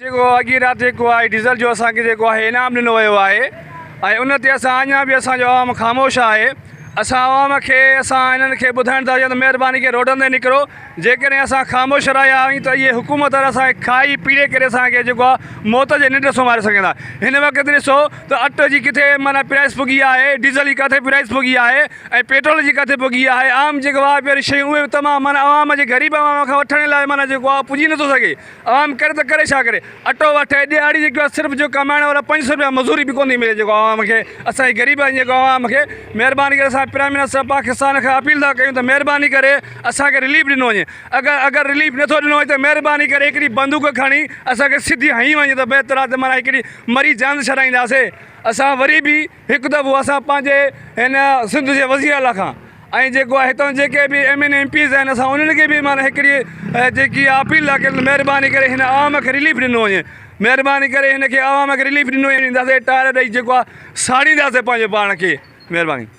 جيڪو اڳي رات جيڪو آهي ڊيزل جو اسان کي جيڪو آهي انعام ڏنو ويو آهي ۽ ان تي اسان اڃا به اسان جو عوام خاموش آهي اسان عوام کي اسان انهن کي ٻڌائڻ ٿا چاهيون ته مهرباني ڪري روڊن تي نڪرو جيڪڏهن اسان خاموش رهيا آهيون ته اهي حڪومت وارا اسان کي کائي پيڙي ڪري اسان کي جيڪو آهي موت جي ننڊ سمهاري سگهن ٿا هن وقت ڏسو ته اٽي جي ڪٿي معنيٰ پرائس پڳي آهي ڊيزل جي ڪٿي پرائس پڳي آهي ۽ پيٽرول جي ڪٿي پڳي آهي عام جيڪي واهپي واريون شيون اهي به تمام معنيٰ عوام جي غريب عوام کان وٺڻ لاء معنيٰ جيڪو آهي پڄي نٿو سگهي عوام ڪري ته ڪري ڇا ڪري اٽو وٺي ڏهاڙي جيڪو آهي صرف جو ڪمائڻ وارا 500 روپيا مزوري به ڪونه ٿي ملي جيڪو عوام کي اسان جي غريب آهن جيڪو عوام کي مهرباني ڪري اسان پرائم منسٽر پاڪستان کان اپيل ٿا ڪيون ته مهرباني ڪري اسان کي رليف ڏنو وڃي اگر اگر رليف نٿو ڏنو وڃي ته مهرباني ڪري هڪڙي بندوق کڻي اسان کي سڌي هنئي وڃي ته بهتر آهي ته معنيٰ هڪڙي مري جان ڇڏائينداسي اسان وري به هڪ دفعو اسان پنهنجي هن سنڌ جي وزير اعليٰ کان ۽ جيڪو آهي هتان جيڪي به ايم اين ايم پيز آهن اسان انهن کي به معنيٰ هڪڙي جيڪي اپيل ٿا ڪريون مهرباني ڪري هن عوام کي رليف ڏنو وڃي مهرباني ڪري هن کي عوام کي رليف ڏنو وڃي ڏينداسي ٽائر ڏئي جيڪو آهي ساڙينداسي پنهنجو پاڻ کي مهرباني.